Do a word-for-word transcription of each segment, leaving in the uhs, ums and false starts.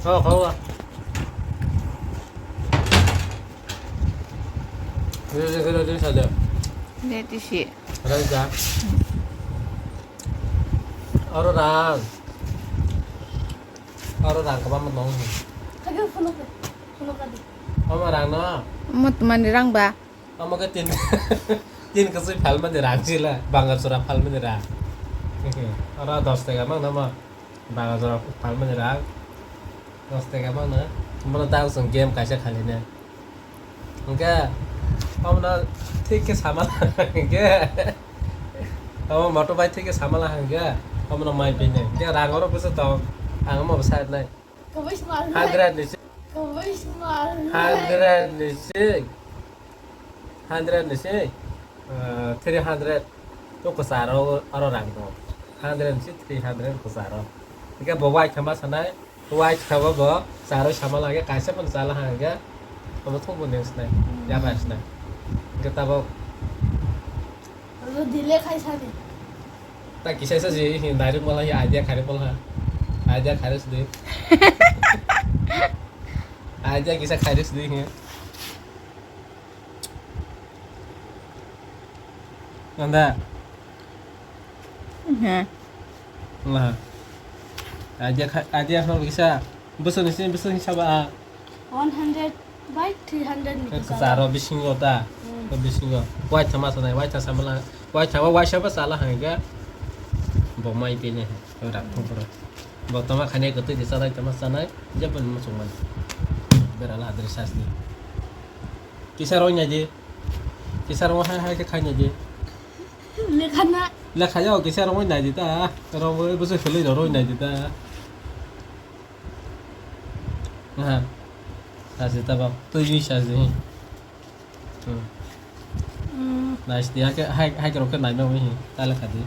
Khawa, khawa. Dede, dede, dede, sada. Dede, si. Raja. Oro rang. Oro rang kebangma tongo. Kage phunuk, phunuk adi. Omo rang no? Omo twmani rang ba? Omo khe tin, tin kwchwi phalmani rang sila, bangar jora phalmani rang. Oro dos taka mang namo? Bangar jora phalmani rang. Dos taka mang no? Bono tang chwng game kaisa khailaina. Hwnkhe omono thik khe sama hwnkhe, omo motorbike thik khe sama la hwnkhe, omono mai pini. Hwnkhe rang oro bwswk tong? Ang omo bo sa nai. Kubui smal nai. Hundred ni si-, Kubui smal nai. Hundred ni si-, hundred ni si, ah, three hundred to kwcharo aro rang tong. Hundred ni si three hundred kwcharo. Hwnkhe bo waithama sanai. Waithama bo, bo, charwi sama lage, kaisa phano chala hangkhe, omo thokbo neng sinai, ya bai sinai. Hwnkhe tabok. Omo delay khai sani. Ta kisa sa je, hi, direct mala hi idea khare pol ha. Idea khare sidi. Idea kisa khare sidi hi. Nanda. He. Lah. Aja kha-, aja khong kisa. Bwswk ni sini, bwswk ni saba a? One hundred by three hundred ni kwcharo. Kwcharo bisingo ta. Hmm. Bisingo. Waitha ma sanai, waitha samala, waitha wa waisa ba sala hangga. Bo mai pini he. Rak thong pura. Bo tama khane kwtwi di sanai, tama sanai. Jebon muchung man. Berala adri sasni. Kisa roi nai di. Kisa roi hai hai khe khai nai di. Lekha na. Lekha ya kisa roi nai di ta. Roi bwswk khwlwi roi nai di ta. Ha. Sasi ta ba. Twi ni sasi. Hmm. Hmm. Nai di hai hai hai rok khe nai nai hi. Ta lekha di.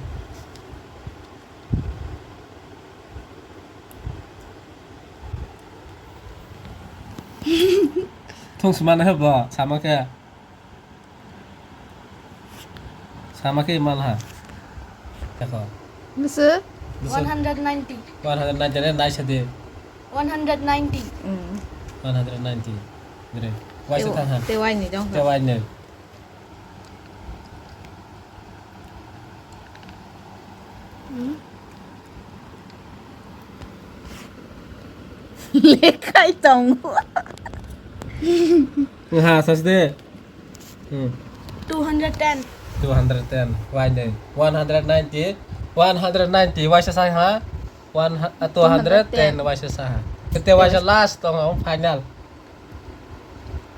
Thung sumana he bo sama khe. Sama khe mal ha. Dekho. Bwswk? Bwswk? One hundred ninety. One hundred ninety re nai sadi. One hundred ninety. Hmm. One hundred ninety. Dire. Waisa thang ha. Te wai ni dong. Te wai ni. Hmm? Lekhai tongo. Ha, sas de. Hmm. Two hundred ten. Two hundred ten. Wai de. One hundred ninety. One hundred ninety. Waisa sa ha? One hu-, uh, two hundred ten. Two hundred ten. Waisa sa ha? Kete waisa last tongo, final.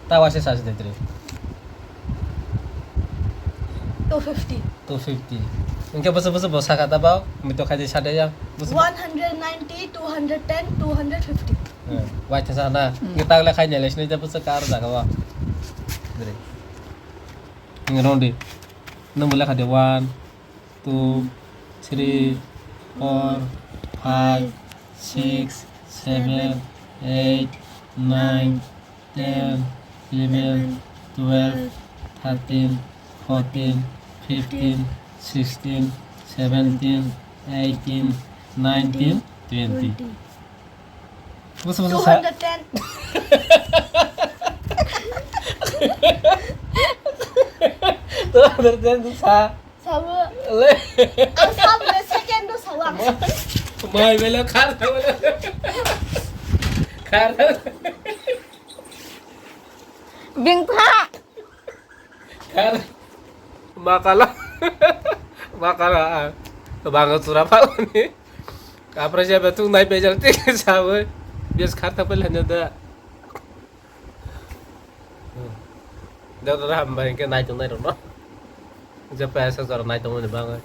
Ta waisa sa de tri. Two fifty. Two fifty. Hwnkhe bwswk bwswk bo saka ta ba? Mui to khai de sa de ya. Bwswk. One hundred ninety, two hundred ten, two hundred fifty. Eh, waisa sa na. Hmm. Hwnkhe ta le khai ne le sini de bwswk kar jaga ba. Dre. Ngi rong di. Nang bo lekha de one, two, three, four, five, six, seven, eight, nine, ten, eleven, twelve, thirteen, fourteen, fifteen, sixteen, seventeen, eighteen, nineteen, twenty. Bwswk bwswk sa. Two hundred ten. Two hundred ten sa. Sabo. Le. Ang sabo le second do sabo ang. Mai bela khar ta bela. Khar ta. Bingtha. Khar. Makala. Makala. Bang chura phalani. Kapra je betung nai bejal tik sawi. Bias khar ta bela hanya da. Jora ham bai ke nai tung nai rok no. Je paisa jora nai tung ni bangai.